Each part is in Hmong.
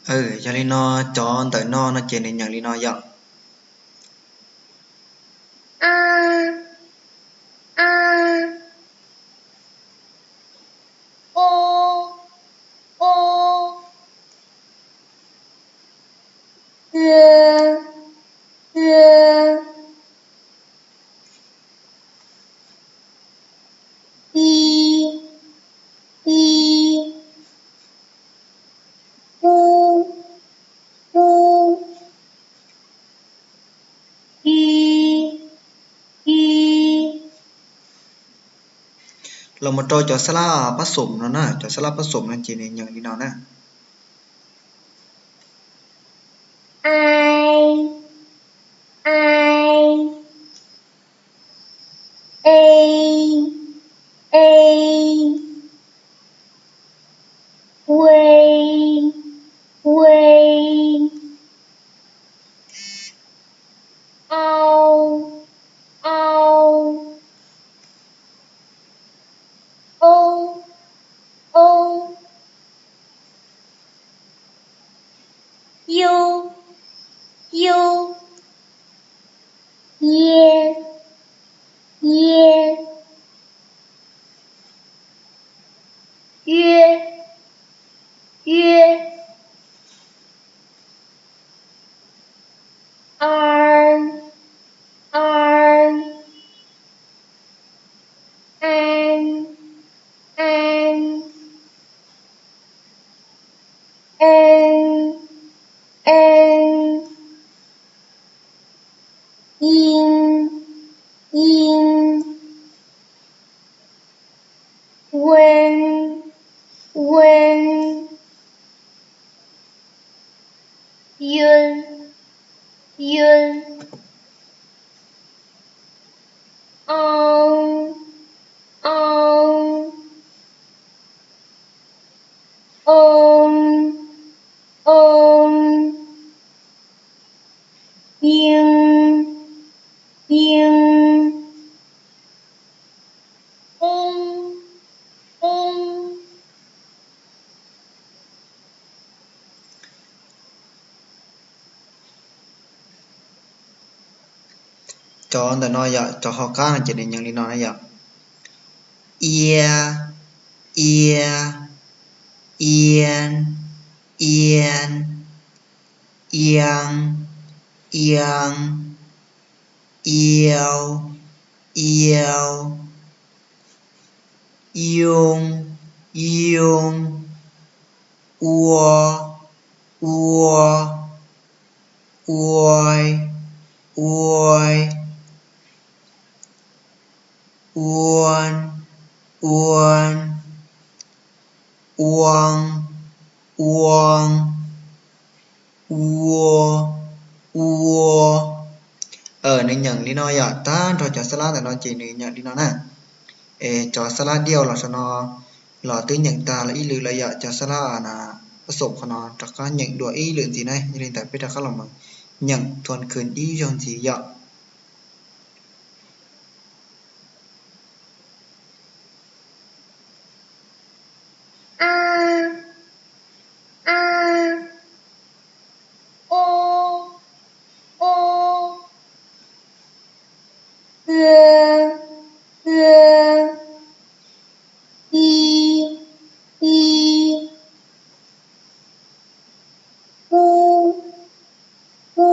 Yog li no, cov ntawm no no ces nws nyeem li no yom: a, a, o, o, e, e, i, i, u, u, i, i. Los mus rau cov xab lab pab xom no na, cov xab lab pab xom no ces nws nyeem li no na: ai, ai, e, e, ue, ue, au, au, o, o, iu, iu, ie, ie, ue, ue, ar, ar, an, an, en, en, in, in, uen, uen, iun, iun, on, on, on, on, in, in, ong, ong. Cov ntawm no yom, cov hauv qab no ces nws nyeem li no na yom: ia, ia, ian, ian, ian, ian, iau, iau, iu, iu, ua, ua, ua, ua, uan, uan, uan, uan, ua, ua. Nws nyeem li no yom, tag nrho cov xab lab ntawm no ces nws nyeem li no na. Es cov xab lab diau los saum no los twb nyeem tag los ib lwm lawm yom, cov xab lab pab xom qhov no rov qab nyeem dua ib lwm ntxiv na, yog li ntawd peb rov qab los mus nyeem thuam khwv ib zaug ntxiv yom. A, a, o, o, e, e, i, i, u, u,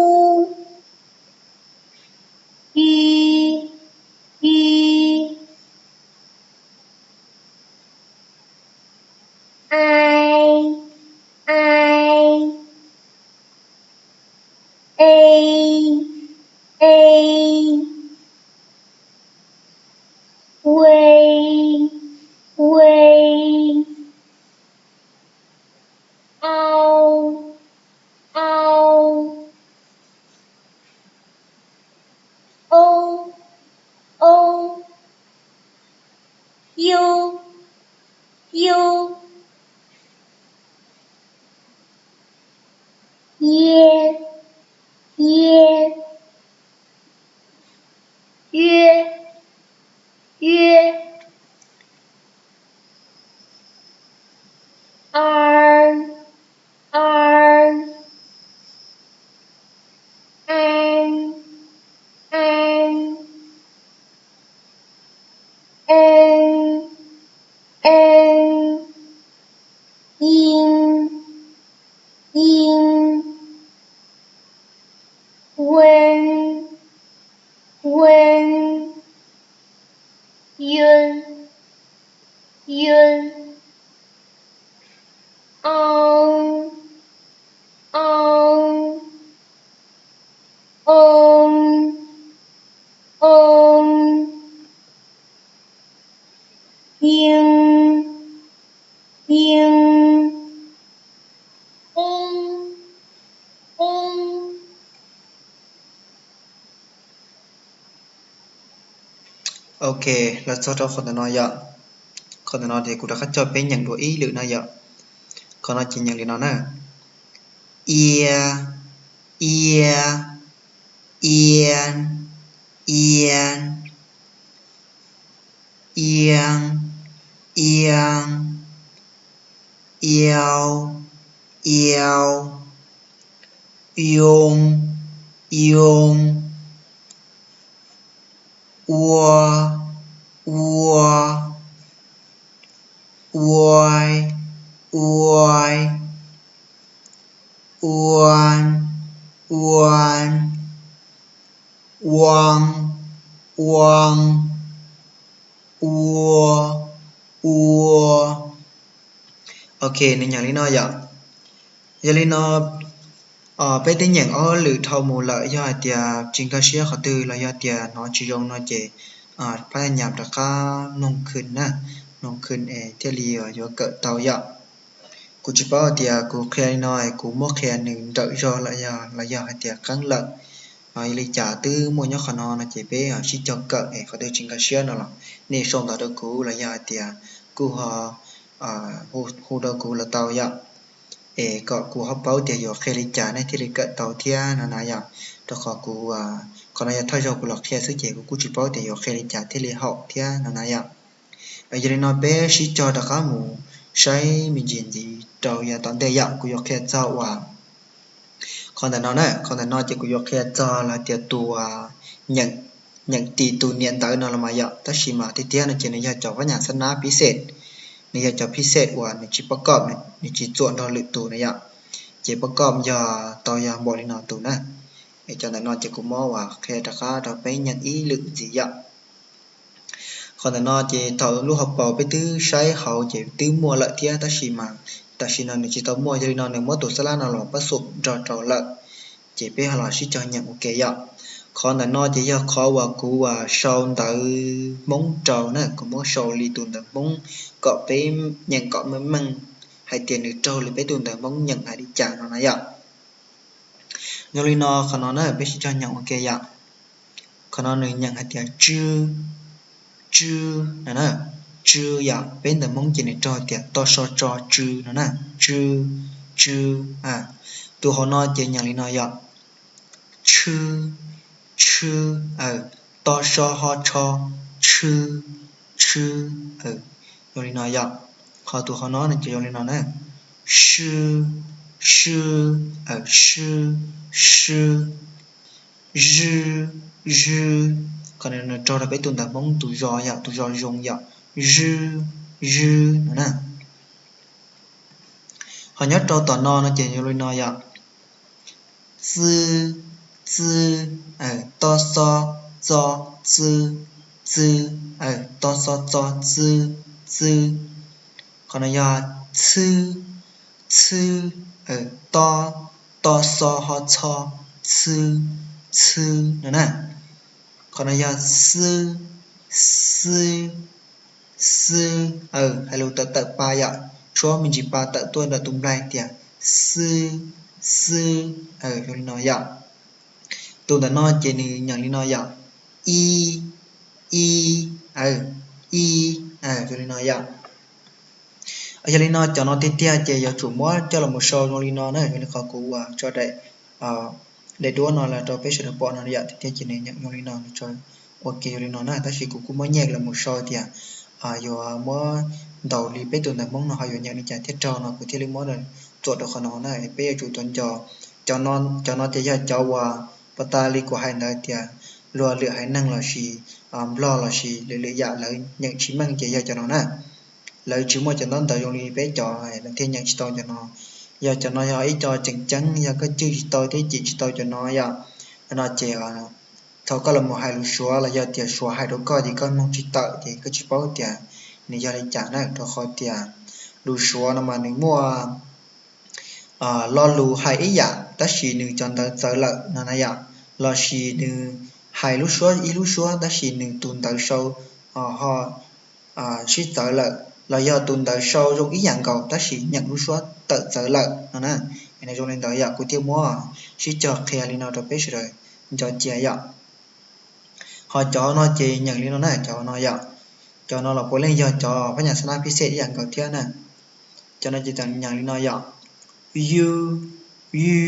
Ok, los txog rau qhov ntawm no yom. Qhov ntawm no ces kuv rov qab coj peb nyeem dua ib lwm no yom. Qhov no ces nyeem li no na: ia, ia, ia, ia, ia, ia, ia, ia, ia, ia, ua, ua, ua, ua, ua, ua, ua, ua, ua, ua. Ok, nws nyeem li no yom. Yog li no, peb twb nyeem ob lwm dhau mus lawm, yog hais tias tsis nkag siab qhov twg los yog tias hnov tsis zoo no ces pab nyam rov qab mloog khwm na, mloog khwm es thiaj li yuav kawm tau yom. Kuv tsis paub hais tias kuv qhia li no es kuv muab qhia nws nrawm zog lawm los yog hais tias qeeb lawm. Yog li cas twb muaj nyob qhov no no ces peb sib cog kawm es qhov twg tsis nkag siab no los nej sau ntawv rau kuv los yog hais tias kuj ho hu rau kuv los tau yom. Es kom kuv ho paub tias yuav qhia li cas nej thiaj li kawm tau thiab no na yom. Rau qhov kuv, qhov no yog thawj zaug kuv los qhia xwb ces kuv kuj tsis paub tias yuav qhia li cas thiaj li haum thiab no na yom. Yog li no peb sib cog rov qab mus saib me ntsis ntxiv rau yav tom ntej yom. Kuv yuav qhia txog uas qhov ntawm no na, qhov ntawm no ces kuv yuav qhia txog los tias tus nyeem, nyeem tis tus niam ntawv no los mas yom. Tab sis mas tiag tiag no ces nws yog cov pab nyam xab nab phib xej, nws yog cov phib xej uas nws tsis pab koj, nws tsis txuam nrog lwm tus na yom. Ces pab koj yog tau yog npaum li no tus na. Es cov ntawm no ces kuv muab uas qhia rov qab rau peb nyeem ib lwm ntxiv yom. Qhov ntawm no ces thaum lub hauv paus peb twb saib hauv ces twb muaj lawm thiab, tab sis mas tam sim no nws tsis tau muaj, yog li no nws muab tus xab lab no los pab xum nrog rau lawm. Ces peb ho los sib cog nyeem ua ke yom. Qhov ntawm no ces yog qhov uas kuv uas sau ntawv Hmoob rau na, kuv muab sau li tus ntawv Hmoob kom peb nyeem kom meej meej hais tias nws raug li peb tus ntawv Hmoob nyeem hais li cas no na yom. Zoo li no, qhov no na peb sib cog nyeem ua ke yom. Qhov no nws nyeem hais tias tsw, tsw no na. Tsw yom, peb ntawv Hmoob ces nws raug tias to so tso tsw no na. Tsw, tsw. Tus hauv no ces nyeem li no yom. Tshw, tshw, aw, to so ho tsho, tshw, tshw, aw. Zoo li no yom. Qhov tus hauv no no ces zoo li no na. Sw, sw, aw, sw, sw. Zwb, zwb. Qhov no nws raug rau peb tus ntawv Hmoob tus zos yom, tus zos zoo yom. Zwb, zwb no na. Ho nyob rau tom no no ces zoo li no yom. Txwb, txwb, aw, to xo, txo, txwb, txwb, aw, to xo, txo, txwb, txwb. Qhov no yog txhwb, txhwb, aw, to, to xo ho txho, txhwb, txhwb no na. Qhov no yog xwb, xwb, xwb, aw, hais lus tawm tawm pa yom, tshuab me ntsis pa tawm tuaj ntawm tus nplaig tias xwb, xwb, aw, zoo li no yom. Tus ntawm no ces nws nyeem li no yom. Ib, ib, aw, ib, aw, zoo li no yom. Yog li no cov no tiag tiag ces yuav tsum muab coj los mus sau zoo li no na, zoo li qhov kuv uas tso daim, daim duab no los rau peb sawv daws pom no yom, tiag tiag ces nws nyeem zoo li no, nws tso ua ke zoo li no na, tab sis kuv kuj muab nyem los mus sau tias yuav muab ntaus li peb tus ntawv Hmoob no ho yuav nyeem li cas thiaj raug no kuv thiaj li muab txuam rau qhov no na, peb yuav tsum tuav nco. Cov no ces yog cov uas pas tas li kuv hais ntawd tias luag lwm haiv neeg lossis Nplog lossis lwm lwm yam lawv nyeem tsis meej ces yog cov no na. Lawv tsis muaj cov ntaub ntawv zoo li peb cov, lawv thiaj nyeem tsis tau cov no. Yog cov no yog ib co tseem ceeb, yog koj cwj tsis tau thiab cim tsis tau cov no yom, no ces thaum koj los mus hais lus Suav los yog tias Suav hais rau koj ces koj mloog tsis tawm ces koj tsis paub tias nws yog li cas na, rau qhov tias lus Suav no mas nws muaj lo lus hais ib yam tab sis nws cov ntawv txawv lawm no na yom, lossis nws hais lub suab ib lub suab tab sis nws tus ntawv sau ho sib txawv lawm, los yog tus ntawv sau zoo ib yam nkaus tab sis nyeem lub suab tawm txawv lawm no na. Nws zoo li ntawd yom, kuv thiaj muab sib cog qhia li no rau peb sawv daws nco cia yom. Ho cov no ces nyeem li no na, cov no yom. Cov no los puav leej yog cov phab nyas xab nab phib xej ib yam nkaus thiab na. Cov no ces nyeem li no yom: yu, yu,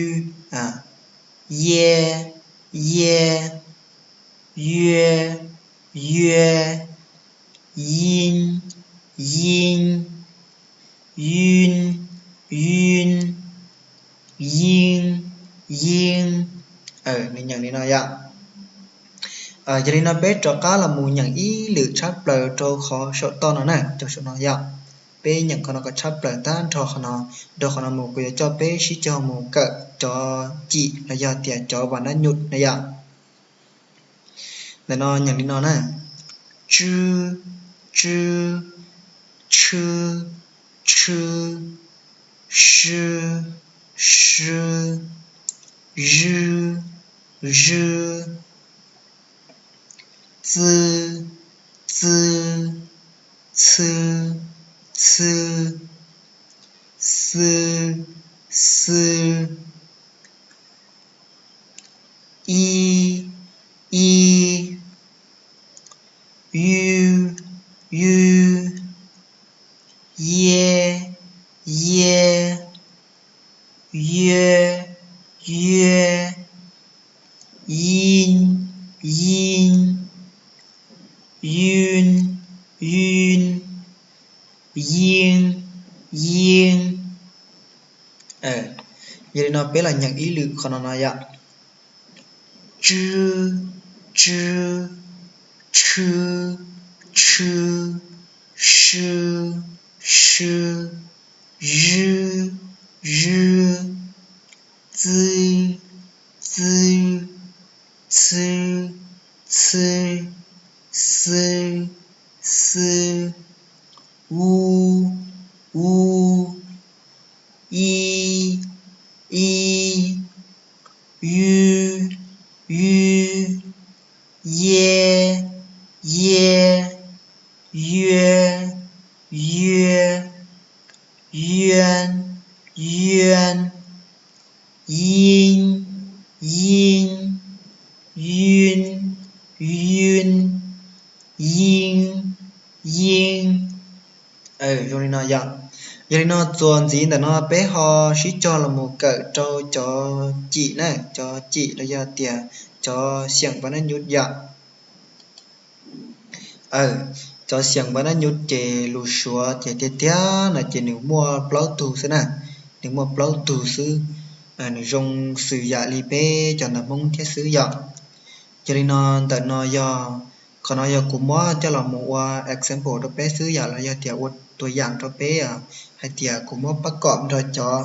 ye, ye, yue, yue, yin, yin, yun, yun, yee, yee. Nws nyeem li no yom. Yog li no peb rov qab los mus nyeem ib lwm tshab plaws rau qhov saum toj no na, rau saum no yom. Peb nyeem qhov no kom tshab plaws tag nrho qhov no, rau qhov no mus kuv yuav coj peb sib cog mus kawm cov cim los yog tias cov vas nab nyum na yom. Ntawm no nyeem li no na: tsw, tsw, tshw, tshw, sw, sw, zwj, zwj, txw, txw, txhw, txhw, xw, xw, i, i, yu, yu, ye, ye, yue, yue, yin, yin, yun, yun, yee, yee. Yog li no peb los nyeem ib lwm qhov no no yom. Tsw, tsw, tshw, tshw, sw, sw, zwj, zwj, txw, txw, txhw, txhw, xw, xw, u, u, i, i, yu, yu, ye, ye, yue, yue, yun, yun, yee, yee, yun, yun, yee, yee. Zoo li no yom. Yog li no txuas ntxiv ntawm no peb ho sib cog los mus kawm rau cov cim na, cov cim los yog tias cov xiam vas nab nyum yom. Cov xiam vas nab nyum ces lus Suav ces tiag tiag no ces nws muaj plaub tug xwb na, nws muaj plaub tug xwb. Nws zoo xws yam li peb cov ntawv Hmoob thiab xwb yom. Yog li no ntawm no yog, qhov no yog kuv muab coj los mus ua example rau peb xwb yom, los yog tias ua tua yam rau peb hais tias kuv muab pab kom nrog cov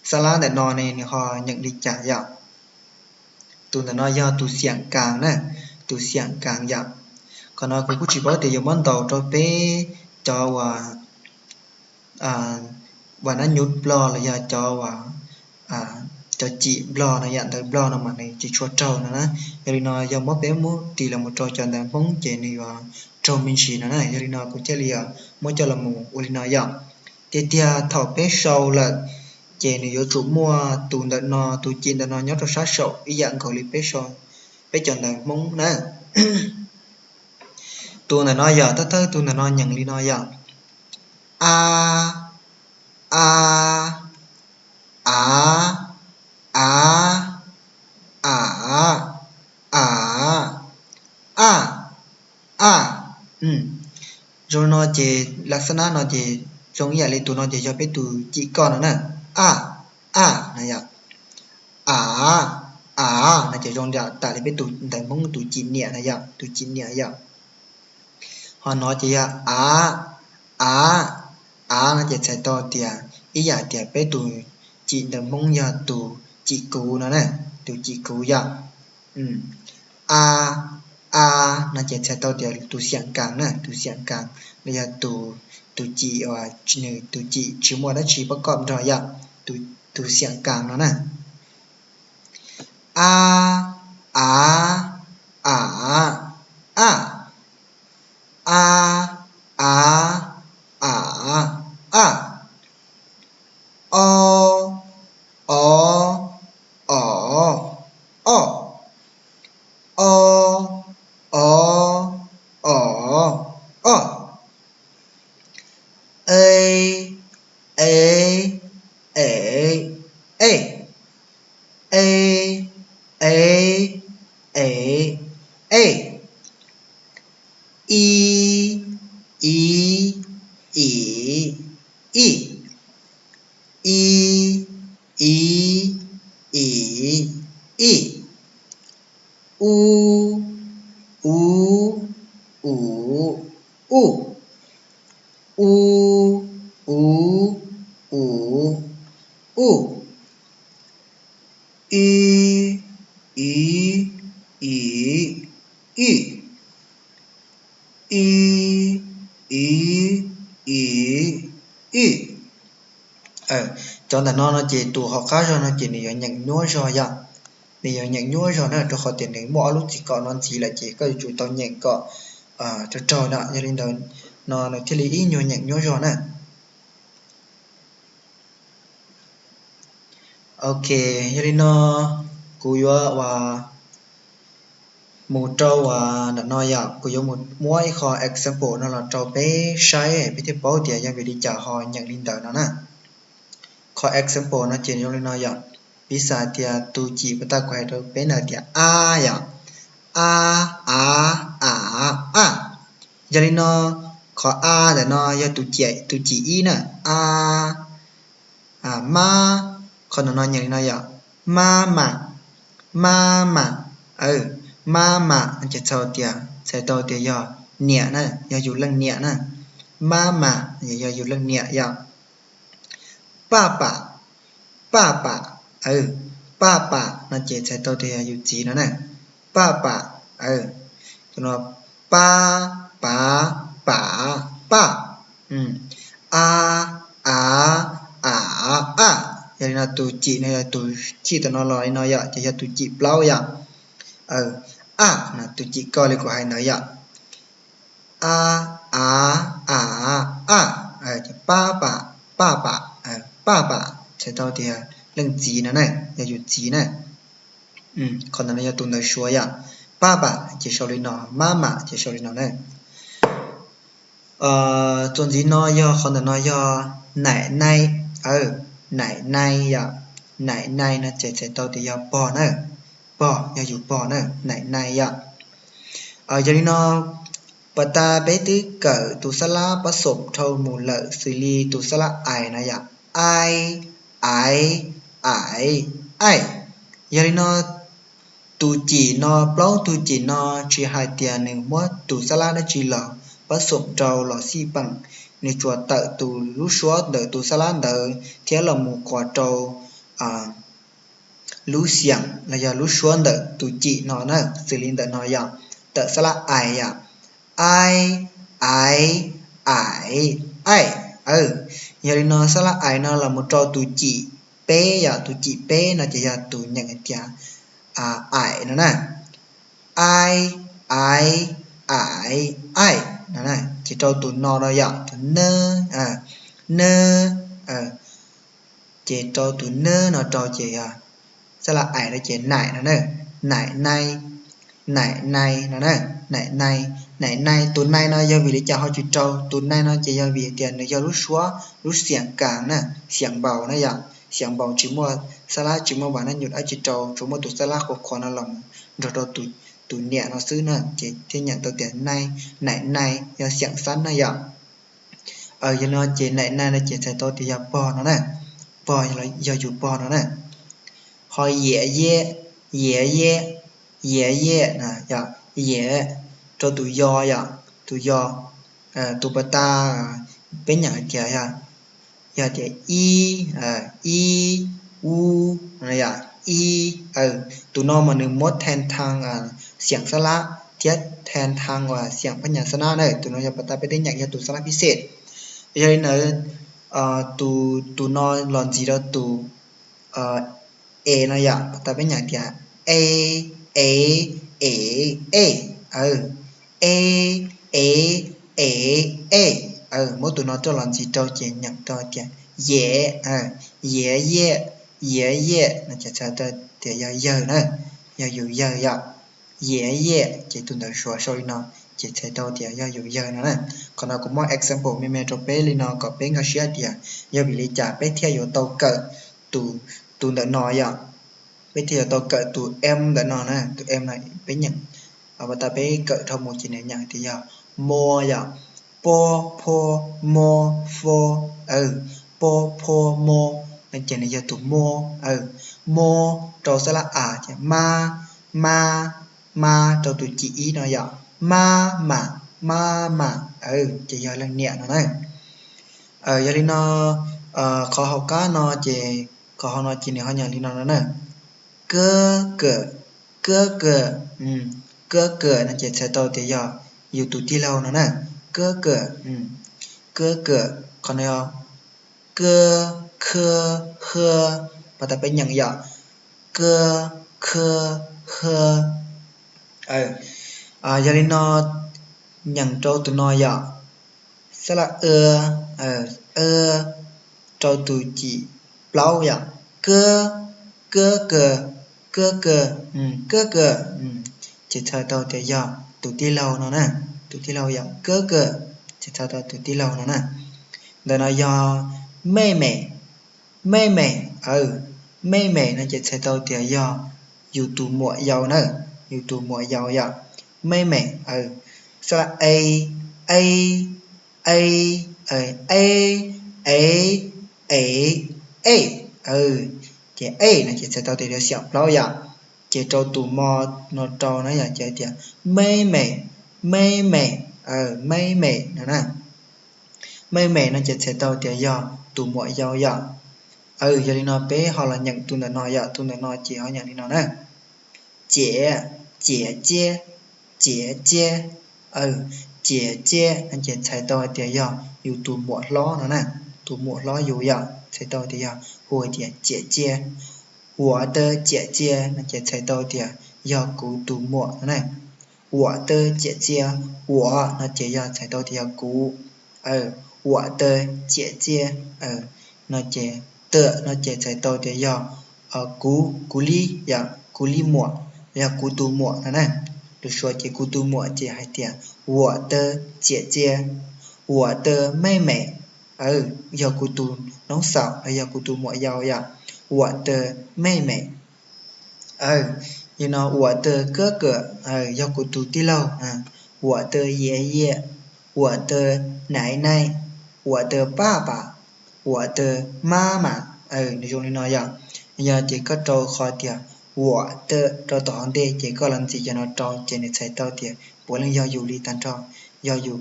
xab lab ntawm no ne nws ho nyeem li cas yom. Tus ntawm no yog tus xiam kas na, tus xiam kas yom. Qhov no kuv kuj tsis paub tias yuav muab ntaus rau peb cov uas vas nab nyum Nplog los yog cov uas cov cim Nplog no yom, ntawv Nplog no mas nws tsis tshua raug no na. Yog li no yog muab peb muab ris los mus rau cov ntawv Hmoob ces nws yuav raug me ntsis no na. Yog li no kuv thiaj li muab coj los mus ua li no yom. Tiag tiag thaum peb sau lawm ces nws yuav tsum muaj tus ntawm no, tus cim ntawm no nyob rau sab saum ib yam nkaus li peb sau, peb cov ntawv Hmoob na. Tus ntawm no yog thawj thawj tus ntawm no nyeem li no yog: a, a, a, a, a, a, a, a. Zoo no ces las xab nab no ces zoo ib yam li tus no ces yog peb tus cim koj no na. A, a no yom. A, a no ces zoo yam tas li peb tus ntawv Hmoob tus cim niam no yom, tus cim niam yom. Ho no ces yog a, a, a no ces txhais tau tias ib yam tias peb tus cim ntawv Hmoob yog tus cim kuv no na, tus cim kuv yom. A, a no ces txhais tau tias tus xiam kas na, tus xiam kas los yog tus, tus cim uas nws tus cim tsis muaj dab tsi pab kom nrog yom, tus xiam kas no na. A, a, a, a, a, a, a, a, o, o, o, o, o, e, e, e, e, e, e, i, i, i, i, i, i, i, i, u, u, u, u, u, u, u, u, i, i, i, i, i, i, i, i. Cov ntawm no no ces tus hauv qab zog no ces nws yuav nyeem nyuaj zog yom. Nws yuav nyeem nyuaj zog na, rau qhov tias nws muaj ob lub txiv kom no ntxiv lawm ces koj yuav tsum tau nyeem kom raug raug na. Yog li ntawd no nws thiaj li ib nyuag nyeem nyuaj zog na. Ok, yog li no kuv yuav ua mus rau ua ntawm no yom, kuv yuav mus muab ib qho example no los rau peb saib peb thiaj paub tias yog vim li cas ho nyeem li ntawd no na. Qhov example no ces zoo li no yom, piv xam tias tus cim puas tag kuv hais rau peb na tias a yom, a, a, a, a. Yog li no qhov a ntawm no yog tus cim ib na, a, mab, qhov ntawm no nyeem li no yom, mab mam, mab mam, mab mam no ces txhais tias, txhais tau tias yog niam na, yog yus leej niam na. Mab mam yog yus leej niam yom. Paj pam, paj pam, paj pam no ces txhais tau tias yog yus txiv no na. Paj pam, tus no pab, pav, pam, paj, a, a, a, a. Yog li no tus cim no yog tus cim tam no los li no yom, ces yog tus cim plaub yom. A, tus cim ko li kuv hais ntawd yom. A, a, a, a, pab pam, paj pam, paj pam txhais tau tias leej txiv no na, yog yus txiv na. Qhov ntawm no yog tus ntawv Suav yom. Pab pam ces sau li no, mab mam ces sau li no na. Txuas ntxiv no yog qhov ntawm no yog naim nai, naim nai yom. Naim nai no ces txhais tau tias yog pog na, pog, yog yus pog na, naim nai yom. Yog li no, pas tas peb twb kawm tus xab lab pab xoom dhau mus lawm xws li tus xab lab ais no yom, ai, ais, ais, ai. Yog li no, tus cim no, plaub tug cim no tsis hais tias nws muab tus xab lab dab tsi los pab xoom rau los xij peem, nws tsuas tawm tus lub suab ntawm tus xab lab ntawd thiab los mus qhuas rau lub xiam los yog lub suab ntawm tus cim no na, xws li ntawm no yom, tawm xab lab ais yom, ai, ais, ais, ai. Yog li no xab lab ais no los mus rau tus cim peb yom, tus cim peb no ces yog tus nyeem tias aim no na. Ai, ais, ais, ai no na, ces rau tus no no yom, tus nab, nab, ces rau tus nab no rau ces yog xab lab ais no ces naim no na, naim nai, naim nai no na, naim nai, naim nai. Tus nai no yog vim li cas ho tsis rau? Tus nai no ces yog vim tias nws yog lub suab, lub xiam kas na, xiam npaus na yom, xiam npaus tsis muaj xab lab, tsis muaj vas nab nyum dab tsi rau, tsuas muaj tus xab lab qhuas qhuas no los nrog rau tus niam no xwb na, ces thiaj nyeem tau tias nai, naim nai, yog xiam xab na yom. Yog no ces naim nai no ces txhais tau tias yog pog no na, pog, yog yus pog no na. Ho yiam yem, yiam yem, yiam yem, yom, yiam rau tus yo yom, tus yo, tus pas tas peb nyeem hais tias yog, yog tias ib, ib, ub, ib, tus no mas nws muab then thang xiam xab lab thiab then thang uas xiam phab nyas xab nab na, tus no yog pas tas peb twb nyeem yog tus xab lab phib xej. Yog li ntawd, tus no los ntxiv rau tus e no yom, pas tas peb nyeem tias e, e, e, e, e, e, e, e, muab tus no coj los ntxiv rau ces nyeem tau tias yem, yiam yem, yiam yem no ces txhais tau tias yog yawg na, yog yus yawg yom. Yiam yem ces tus ntawv Suav sau li no ces txhais tau tias yog yus yawg no na. Qhov no kuv muab example me me rau peb li no kom peb nkag siab tias yog vim li cas peb thiaj yuav tau kawm tus ntawm no yom. Peb thiaj yuav tau kawm tus m ntawm no na, tus m no peb nyeem, pas tas peb kawm dhau mus ces nws nyeem tias yog mo yom. Po, pho, mo, fo, aw, po, pho, mo, no ces nws yog tus mo, aw, mo rau xab lab a ces ma, ma, ma rau tus cim ib no yom, ma, mam, ma, mam, aw, ces yog leej niam no na. Yog li no, qhov hauv qab no ces, qhov hauv no ces nws ho nyeem li no no na. Kab kawm, kab kawm, kab kawm no ces txhais tau tias yog yus tus tij laug no na. Kab kawm, kab kawm, qhov no yog kab, khab, hab, pas tas peb nyeem yom, kab, khab, hab. Yog li no, nyeem rau tus no yom, xab lab a, a rau tus cim plaub yom, kab, kab kawm, kab kawm, kab kawm, ces txhais tau tias yog tus tij laug no na, tus tij laug yom, kab kawm, ces txhais tau tus tij laug no na. Ntawm no yog mej mem, mej mem, aw, mej mem no ces txhais tau tias yog yus tus muam yau na, yus tus muam yau yom, mej mem, aw, xab lab e, e, e, e, e, e, e, aw, ces e no ces txhais tau tias yog xiam plaub yom, ces rau tus mo no rau na yom, ces tias mej mem, mej mem, aw, mej mem no na. Mej mem no ces txhais tau tias yog tus muam yau yom. Aw, yog li no peb ho los nyeem tus ntawm no yom, tus ntawm no ces ho nyeem li no na. Ciam, ciam ciab, ciam ciab, aw, ciam ciab no ces txhais tau hais tias yog yus tus muam hlob no na, tus muam hlob yus yom, txhais tau tias yog hu hais tias ciam ciab. Uam taw ciam ciab no ces txhais tau tias yog kuv tus muam no na. Uam taw ciam ciab, uam no ces yog txhais tau tias yog kuv, aw, uam taw ciam ciab, aw, no ces, taw no ces txhais tau tias yog kuv, kuv li, yog kuv li muam, yog kuv tus muam no na. Lus Suav ces kuv tus muam ces hais tias uam taw ciam ciab, uam taw mej mem, aw, yog kuv tus noob xaum los yog kuv tus muam yau yom, uam taw mej mem. Aw, yog no uam taw kab kawm, aw, yog kuv tus tij laug, uam taw yiam yiam, uam taw naiv naij, uam taw paj pam, uam taw maj mam, aw, nws zoo li no yom. Yog ces koj rau qhov tias uam taw rau tom hauv ntej ces koj los ntxiv cov no rau ces nws txhais tau tias puav leej yog yus li tag nrho, yog yus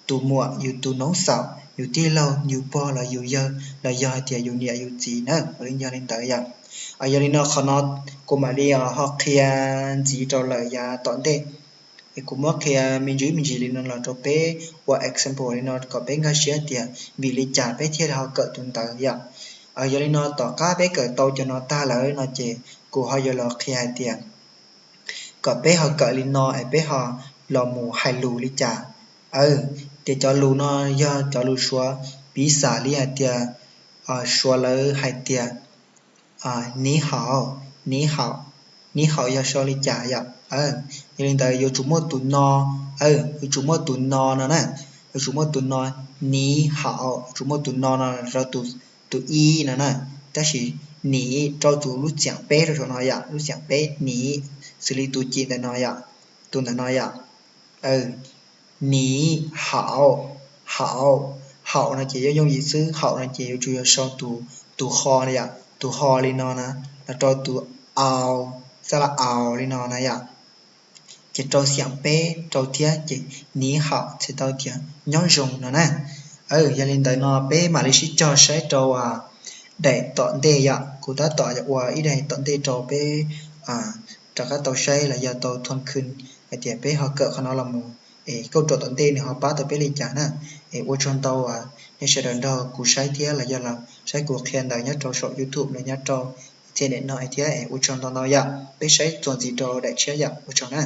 tus muam, yus tus noob xaum, yus tij laug, yus pog los yus yawg los yog hais tias yus niam yus txiv na, puav leej yog li ntawd yom. Yog li no qhov no kuv mam li ho qhia ntxiv rau lawm yav tom ntej. Es kuv muab qhia me ntsis me ntsis li no los rau peb ua example li no kom peb nkag siab tias vim li cas peb thiaj li ho kawm tus ntawd yom. Yog li no tom qab peb kawm tau cov no tag lawm no ces kuv ho yuav los qhia hais tias kom peb ho kawm li no es peb ho los mus hais lus li cas. Aw, tias cov lus no yog cov lus Suav, piv xam li hais tias Suav lawv hais tias ni hau, ni hau, ni hau yog sau li cas yom. Yog li ntawd yuav tsum muaj tus no, yuav tsum muaj tus no no na, yuav tsum muaj tus no, ni hau, yuav tsum muaj tus no no rau tus ib no na. Tab sis ni rau tus lub xiam peb rau saum no yom, lub xiam peb ni, xws li tus cim ntawm no yom, tus ntawm no yom. Ni hau, hau, hau no ces yooj yooj yim xwb, hau no ces yuav tsum yog sau tus, tus ho no yom, tus ho li no na, los rau tus au, xab laj au li no na yom. Ces rau xiam peb rau thiab ces ni hau txhais tau tias nyob zoo no na. Yog li ntawd no peb mam li sib cog saib rau daim tom ntej yom, kuv tab tom ua ib daim tom ntej rau peb rov qab tau saib los yog tau thua khw hais tias peb ho kawm qhov no los mus es kauj ruam tom ntej nws ho pab tau peb li cas na. Es ua tsaug ntau nej sawv daws nrog kuv saib thiab los yog los saib kuv qhia ntawv nyob rau saum YouTube los nyob rau internet no thiab es ua tsaug ntau ntau yom. Peb saib txuas ntxiv rau daim tshiab yom, ua tsaug na.